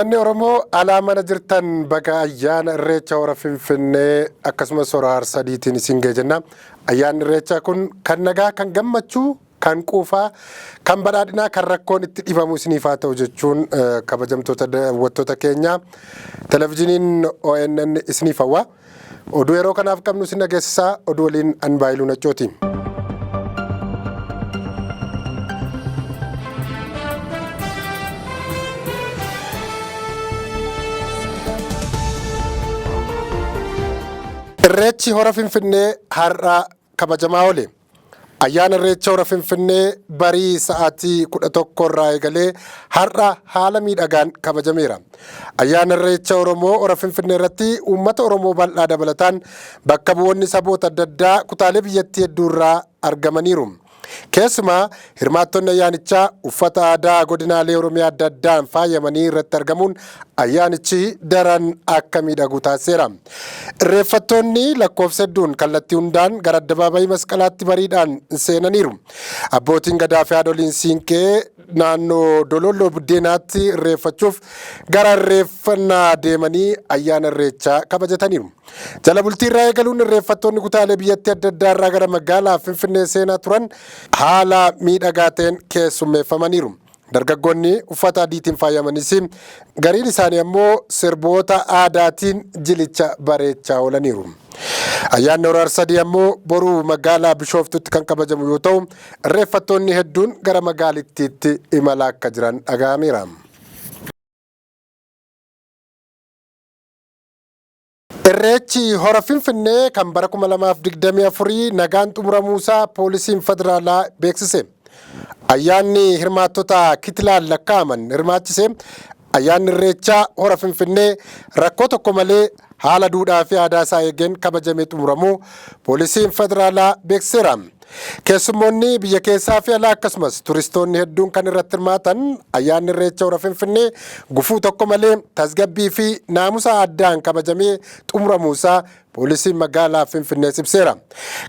Uummanni Oromoo alaa mana jirtan baga ayyaana Irreecha Hora Finfinnee akkasumas Hora Harsadiitiin isin ga'e jenna. Ayyaanni Irreechaa kun kan nagaa, kan gammachuu, kan quufaa, kan badhaadhinaa, kan rakkoon itti dhibamu isiniif haa ta'u jechuun kabajamtoota daawwattoota keenya televizyiiniin ONN isiniif hawwa. Oduu yeroo kanaaf qabnu isin dhageessisaa oduu waliin an Baayiluu Naccooti. Irreechi hora Finfinnee har'a kabajamaa oole. Ayyaana Irreecha Hora Finfinnee barii sa'aatii 11 irraa eegalee har'a haala miidhagaan kabajameera. Ayyaana Irreecha Oromoo Hora Finfinnee irratti uummata Oromoo bal'aa dabalataan bakka bu'oonni saboota adda addaa kutaalee biyyattii hedduu irraa argamaniiru. Keessumaa hirmaattonni ayyaanichaa uffata aadaa godinaalee Oromiyaa adda addaan faayamanii irratti argamuun ayyaanichi daran akka miidhagu taasiseera. Irreeffattoonni lakkoofsa hedduun kallattii hundaan gara addabaabayii masqalaatti bariidhaan seenaniiru. Abbootiin gadaa fi haadholiin siinqee naannoo Dololloo Buddeenaatti irreeffachuuf gara irreeffannaa deemanii ayyaana irreechaa kabajataniiru. Jala bultii irraa eegaluun irreeffattoonni kutaalee biyyattii adda addaa irraa gara magaalaa Finfinnee seenaa turan haala miidhagaa ta'een keessummeeffamaniiru. Dargaggoonni uffata adiitiin faayamanis gariin isaanii ammoo sirboota aadaatiin jilicha bareechaa oolaniiru. Ayyaanni Hora Arsadii ammoo boru magaalaa Bishooftutti kan kabajamu yoo ta'u, irreeffattoonni hedduun gara magaalittiitti imala akka jiran dhaga'ameera. Irreechi Hora Finfinnee kan bara 2024 nagaan xumuramuusaa poolisiin federaalaa beeksise. Ayyaanni hirmaattota kitilaan lakkaa'aman hirmaachise ayyaanni Irreechaa Hora Finfinnee rakkoo tokko malee haala duudhaa fi aadaa isaa eegeen kabajamee xumuramuu poolisiin federaalaa beeksiseera. Keessummoonni biyya keessaa fi alaa akkasumas turistoonni hedduun kan irratti hirmaatan ayyaanni Irreecha Hora Finfinnee gufuu tokko malee tasgabbii fi naamusa addaan kabajamee xumuramuusaa poolisiin magaalaa Finfinnees ibseera.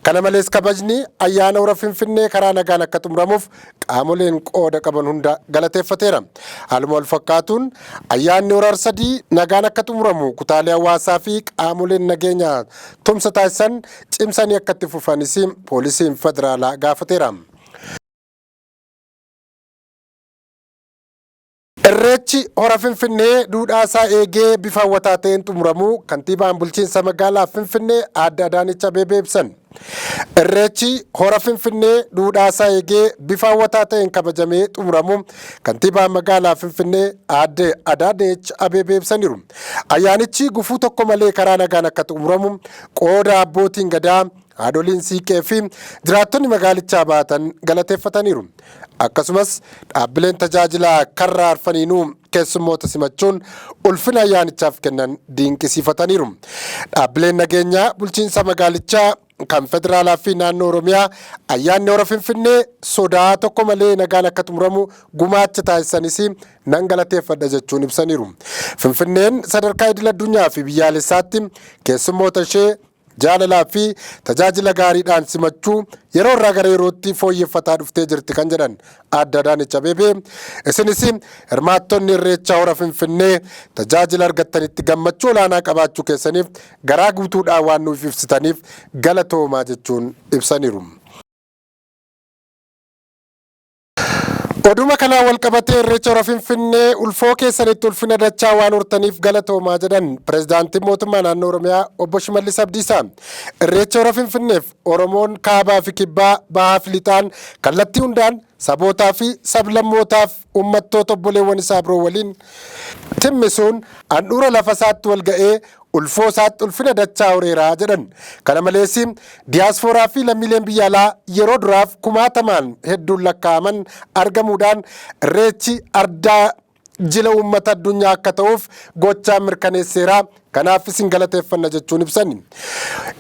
Kana malees kabajni ayyaana Hora Finfinnee karaa nagaan akka xumuramuuf qaamoleen qooda qaban hunda galateeffateera. Haaluma wal fakkaatuun ayyaanni Hora Arsadii nagaan akka xumuramu kutaalee hawaasaa fi qaamoleen nageenya tumsa taasisan cimsanii akka itti fufanis poolisiin federaalaa gaafateera. Irreechi Hora Finfinnee duudhaasaa eegee bifa hawwataa ta'een xumuramuu kantiibaan bulchiinsa magaalaa Finfinnee Aadde Adaanech Abeebee ibsan. Irreechi Hora Finfinnee duudhaasaa eegee bifa hawwataa ta'een kabajamee xumuramuu kantiibaan magaalaa Finfinnee Aadde Adaanech Abeebee ibsaniiru. Ayyaanichi gufuu tokko malee karaa nagaan akka xumuramu qooda abbootiin gadaa, haadholiin siiqqee fi jiraattonni magaalichaa baatan galateeffataniiru. Akkasumas dhaabbileen tajaajila karra arfaniinuu keessummoota simachuun ulfina ayyaanichaaf kennan dinqisiifataniiru. Dhaabbileen nageenyaa bulchiinsa magaalichaa kan federaalaa fi naannoo Oromiyaa ayyaanni Hora Finfinnee sodaa tokko malee nagaan akka xumuramu gumaacha taasisanis nan galateeffadha jechuun ibsaniiru. Finfinneen sadarkaa idil addunyaa fi biyyaalessaatti keessummoota ishee jaalalaa fi tajaajila gaariidhaan simachuu yeroo irraa gara yerootti fooyyeffataa dhuftee jirti kan jedhan Aadde Adaanech Abeebee, isinis hirmaattonni Irreechaa Hora Finfinnee tajaajila argattanitti gammachuu olaanaa qabaachuu keessaniif garaa guutuudhaan waan nuuf ibsitaniif galatoomaa jechuun ibsaniiru. Oduma kanaan walqabatee Irreecha Hora Finfinnee ulfoo keessanitti ulfina dachaa waan hortaniif galatoomaa jedhan Pireezidaantiin Mootummaa Naannoo Oromiyaa Obbo Shimallis Abdiisaa. Irreecha Hora Finfinneef Oromoon kaabaa fi kibbaa, bahaa fi lixaan kallattii hundaan sabootaa fi sablammootaaf uummattoota obboleewwan isaa biroo waliin timmisuun handhuura lafa isaatti wal ga'ee ulfoo isaatti ulfina dachaa horeera jedhan. Kana malees diyaaspooraa fi lammiileen biyya alaa yeroo duraaf kumaatamaan hedduun lakkaa'aman argamuudhaan Irreechi ardaa jila uummata addunyaa akka ta'uuf gochaa mirkaneesseera. Kanaaf isin galateeffanna jechuun ibsan.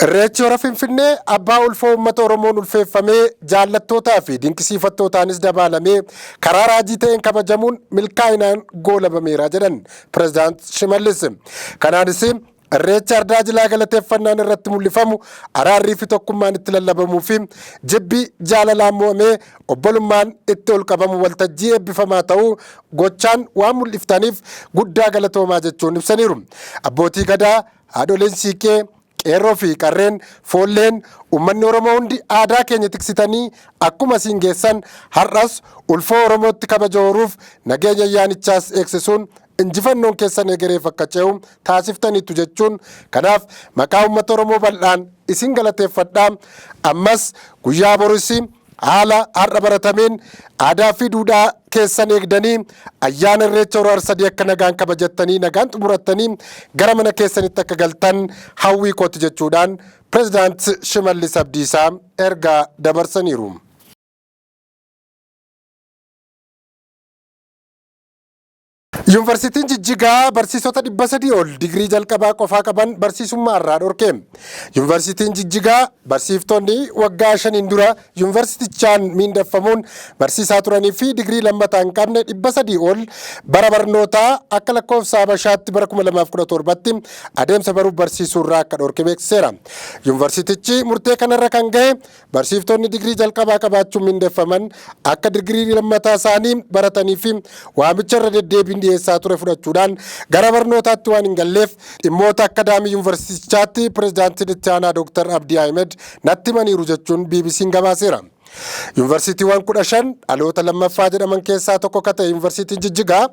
Irreechi Hora Finfinnee abbaa ulfoo uummata Oromoon ulfeeffamee jaallattootaa fi dinqisiifattootaanis dabaalamee karaa raajii ta'een kabajamuun milkaa'inaan goolabameera jedhan Pirezidaant Shimallis. Kanaanis Irreecha Ardaa Jilaa galateeffannaan irratti mul'ifamu, araarrii fi tokkummaan itti lallabamuu fi jibbi jaalalaan mo'amee obbolummaan itti ol qabamu waltajjii eebbifamaa ta'uu gochaan waan mul'iftaniif guddaa galatoomaa jechuun ibsaniiru. Abbootii Gadaa, haadholiin Siiqqee, Qeerroo fi qarreen, foolleen, uummanni Oromoo hundi aadaa keenya tiksitanii akkuma siin geessan har'as ulfoo Oromootti kabaja horuuf nageenya ayyaanichaas eegsisuun injifannoon keessan egereef akka ce'u taasiftaniittu jechuun, kanaaf maqaa uummata Oromoo bal'aan isin galateeffadha. Ammas guyyaa boris haala har'a baratameen aadaa fi duudhaa keessan eegdanii ayyaana Irreecha Hora Harsadii akka nagaan kabajattanii nagaan xumurattanii gara mana keessanitti akka galtan hawwii kooti jechuudhaan Pireezidaant Shimallis Abdiisaa ergaa dabarsaniiru. Yuunivarsiitiin Jijjigaa barsiisota 300 ol digirii jalqabaa qofaa qaban barsiisummaa irraa dhorke. Yuunivarsiitiin Jijjigaa barsiiftonni waggaa 5n dura yuunivarsiitichaan miindeffamuun barsiisaa turanii fi digirii lammataa hin qabne 300 ol bara barnootaa akka lakkoofsa Habashaatti bara 2017tti adeemsa baruuf barsiisuu irraa akka dhorke beeksiseera. Yuunivarsiitichi murtee kanarra kan gahe barsiiftonni digirii jalqabaa qabaachuun mindeffaman akka digirii lammataa isaanii baratanii fi waamicha irra deddeebiin dhiyeessaa ture fudhachuudhaan gara barnootaatti waan hin galleef dhimmoota akkadaamii yuunivarsiitichaatti pireezidaantiin itti aanaa Dr. Abdii Ahmed natti himaniiru jechuun BBC'n gabaaseera. Yuunivarsiitiiwwan 15 dhaloota lammaffaa jedhaman keessaa tokko akka ta'e Yuunivarsiitiin Jijjigaa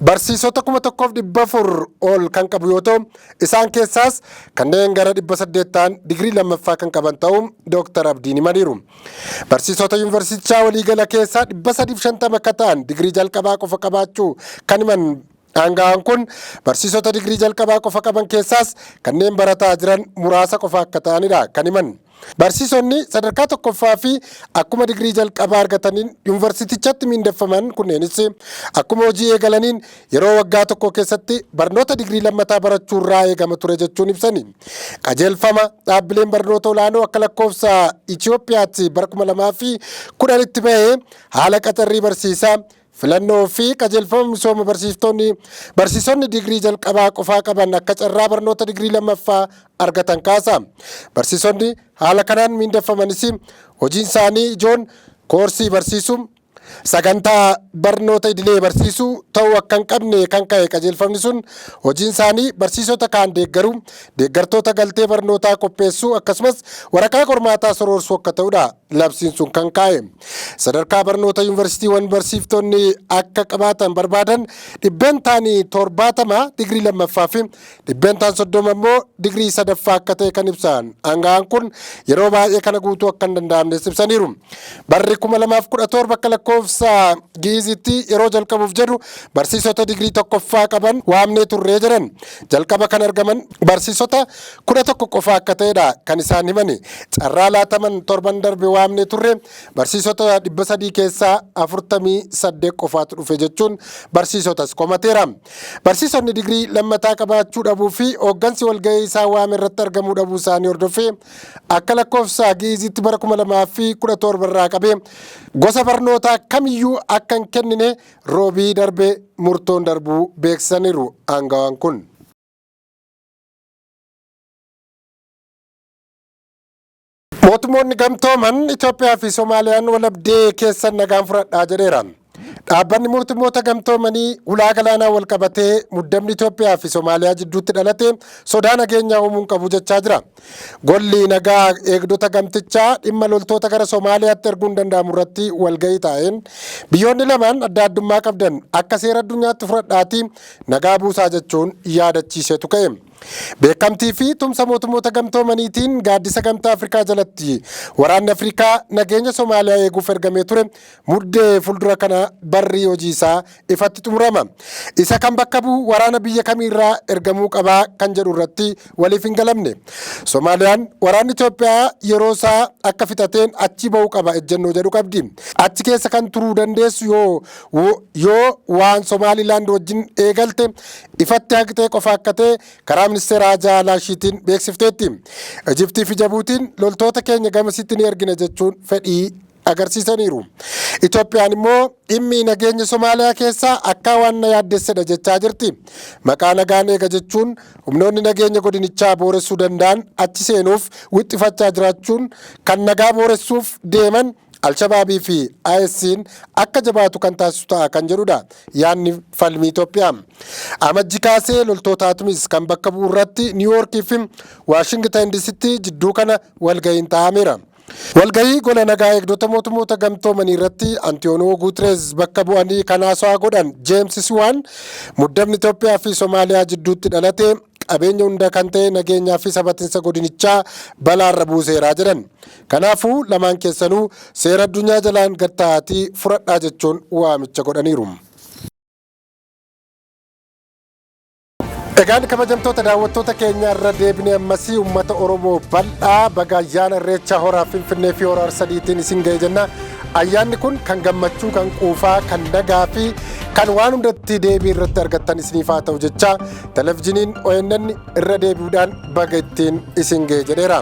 barsiisota 1400 ol kan qabu yoo ta'u, isaan keessaas kanneen gara 800 ta'an digirii lammaffaa kan qaban ta'uu Dr. Abdiin himaniiru. Barsiisota yuunivarsiitichaa waliigala keessaa 350 akka ta'an digirii jalqabaa qofa qabaachuu kan himan aanga'aan kun, barsiisota digirii jalqabaa qofa qaban keessaas kanneen barataa jiran muraasa qofa akka ta'anidha kan himan. Barsiisonni sadarkaa tokkoffaa fi akkuma digirii jalqabaa argataniin yuunivarsiitichatti miindeffaman kunneenis akkuma hojii eegalaniin yeroo waggaa tokko keessatti barnoota digirii lammataa barachuu irraa eegama ture jechuun ibsani. Qajeelfama dhaabbileen barnoota olaanoo akka lakkoofsa Itoophiyaatti bara 2010tti bahee haala qacarrii barsiisaa, filannoo fi qajeelfama misooma barsiisonni digirii jalqabaa qofaa qaban akka carraa barnoota digirii lammaffaa argatan kaasa. Barsiisonni haala kanaan miindeffamanis hojiin isaanii ijoon koorsii barsiisuu, sagantaa barnoota idilee barsiisuu ta'uu akka hin qabne kan ka'e qajeelfamni sun, hojiin isaanii barsiisota kaan deeggaruu, deeggartoota galtee barnootaa qopheessuu akkasumas waraqaa qormaataa soroorsuu akka ta'udha labsiin sun kan kaa'e. Sadarkaa barnoota yuunivarsiitiiwwan barsiiftonni akka qabaatan barbaadan 70% digirii lammaffaa fi 30% immoo digirii sadaffaa akka ta'e kan ibsan aanga'aan kun, yeroo baay'ee kana guutuu akka hin danda'amnes ibsaniiru. Barri 2017 akka lakkoofsa Gi'izitti yeroo jalqabuuf jedhu barsiisota digirii tokkoffaa qaban waamnee turree jedhan. Jalqaba kan argaman barsiisota 11 qofa akka ta'edha kan isaan himani. Carraa laataman torban darbe waamnee turre barsiisota 300 keessaa 48 qofaatu dhufe jechuun barsiisotas komateera. Barsiisonni digirii lammataa qabaachuu dhabuu fi hooggansi walgahii isaa waame irratti argamuu dhabuu isaanii hordofee akka lakkoofsa Gi'izitti bara 2017 irraa qabee gosa barnootaa kamiyyuu akka hin kennine roobii darbe murtoon darbuu beeksisaniiru aangawaan kun. Mootummoonni gamtooman Itoophiyaa fi Somaaliyaan walabdee keessan nagaan fudhadhaa jedheera. Dhaabbanni mootummoota gamtoomanii hulaa galaanaa wal qabatee muddamni Itoophiyaa fi Somaaliyaa jidduutti dhalate sodaa nageenyaa uumuun qabu jechaa jira. Golli nagaa eegdota gamtichaa dhimma loltoota gara Somaaliyaatti erguun danda'amu irratti walgahii taa'een, biyyoonni lamaan adda addummaa qabdan akka seera addunyaatti fudhadhaatii nagaa buusaa jechuun yaadachiiseetu ka'e. Beekamtii fi tumsa mootummoota gamtoomaniitiin gaaddisa Gamtaa Afrikaa jalatti waraanni Afrikaa nageenya Somaaliyaa eeguuf ergamee ture Muddee fuuldura kana barri hojii isaa ifatti xumurama. Isa kan bakka bu'u waraana biyya kamiirraa ergamuu qabaa kan jedhu irratti waliif hin galamne. Somaaliyaan waraanni Itoophiyaa yeroo isaa akka fixateen achii ba'uu qaba ejjennoo jedhu qabdi. Achi keessa kan turuu dandeessu yoo waan Somaalilaand wajjin eegalte ifatti haqxee qofa akka ta'e karaa ministeera haajaa alaa ishiitiin beeksifteetti. Ijiptii fi Jabuutiin loltoota keenya gamasitti ni ergina jechuun fedhii agarsiisaniiru. Itoophiyaan immoo dhimmi nageenya Somaaliyaa keessaa akka waan na yaaddessedha jechaa jirti. Maqaa nagaan eega jechuun humnoonni nageenya godinichaa booressuu danda'an achi seenuuf wixxifachaa jiraachuun kan nagaa booressuuf deeman Alshabaabii fi IS'n akka jabaatu kan taasisu ta'a kan jedhudha yaadni falmii Itoophiyaa. Amajji kaasee loltoota Atmis kan bakka bu'u irratti Niiwuyoorkii fi Waashingtan DCtti jidduu kana walgahiin taa'ameera. Walgahii gola nagaa eegdota mootummoota gamtoomanii irratti Antooniyoo Guutereez bakka bu'anii kan haasawaa godhan Jeems Siwaan, muddamni Itoophiyaa fi Somaaliyaa jidduutti dhalate qabeenya hunda kan ta'e nageenyaa fi sabatinsa godinichaa balaarra buuseeraa jedhan. Kanaafuu lamaan keessanuu seera addunyaa jalaan gad taa'aatii furadhaa jechuun waamicha godhaniiru. Egaan kabajamtoota daawwattoota keenya, irra deebinee ammasii uummata Oromoo bal'aa baga ayyaana Irreechaa Horaa Finfinnee fi Hora Arsadiitiin isin ga'e jenna. Ayyaanni kun kan gammachuu, kan quufaa, kan nagaa fi kan waan hundatti deebii irratti argattan isiniif haa ta'u jecha televizyiiniin ONN irra deebi'uudhaan baga ittiin isin ga'e jedheera.